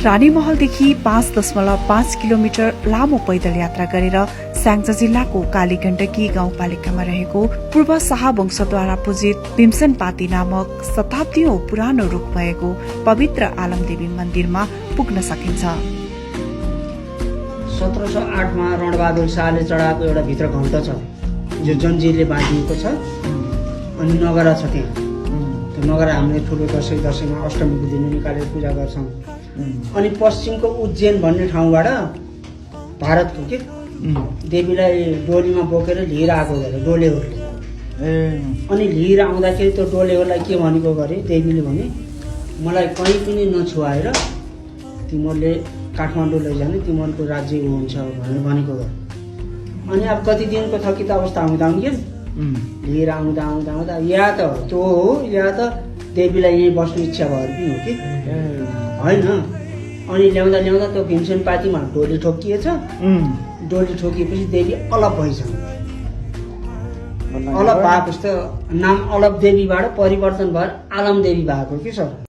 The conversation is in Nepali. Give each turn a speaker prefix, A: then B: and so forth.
A: रानीमहलदेखि 5.5 किलोमिटर लामो पैदल यात्रा गरेर स्याङ्जा जिल्लाको कालीगण्डकी गाउँपालिकामा रहेको पूर्व शाहवंशद्वारा पूजित भीमसेनपाती नामक शताब्दीऔं पुरानो रूख भएको पवित्र आलमदेवी मन्दिरमा पुग्न सकिन्छ।
B: 1708 मा रणबहादुर शाहले चढाएको एउटा भित्र घण्ट छ, जो जन्जिरले बाँधिएको छ, अनि नगरा छ त्यहाँ। त्यो नगरा हामीले ठुलो दशैंमा अष्टमीको दिन निकालेर पूजा गर्छौं। अनि पश्चिमको उज्जैन भन्ने ठाउँबाट भारतको के देवीलाई डोलीमा बोकेर लिएर आएको गरे डोलेहरूले। अनि लिएर आउँदाखेरि त्यो डोलेहरूलाई के भनेको गरे, देवीले भने मलाई कहीँ पनि नछुवाएर तिमीहरूले काठमाडौँ लैजाने, तिमीहरूको राज्य हुन्छ भनेर भनेको गरे। अनि अब कति दिनको थकित अवस्था आउँदा लिएर आउँदा या त त्यो हो या त देवीलाई यहीँ बस्ने इच्छा भएर पनि हो कि होइन। अनि ल्याउँदा त्यो भीमसेनपातीमा डोली ठोकिएछ। डोली ठोकिएपछि देवी अलप भइछ। अलप भएपछि त नाम अलप देवीबाट परिवर्तन भएर आलम देवी भएको कि सर।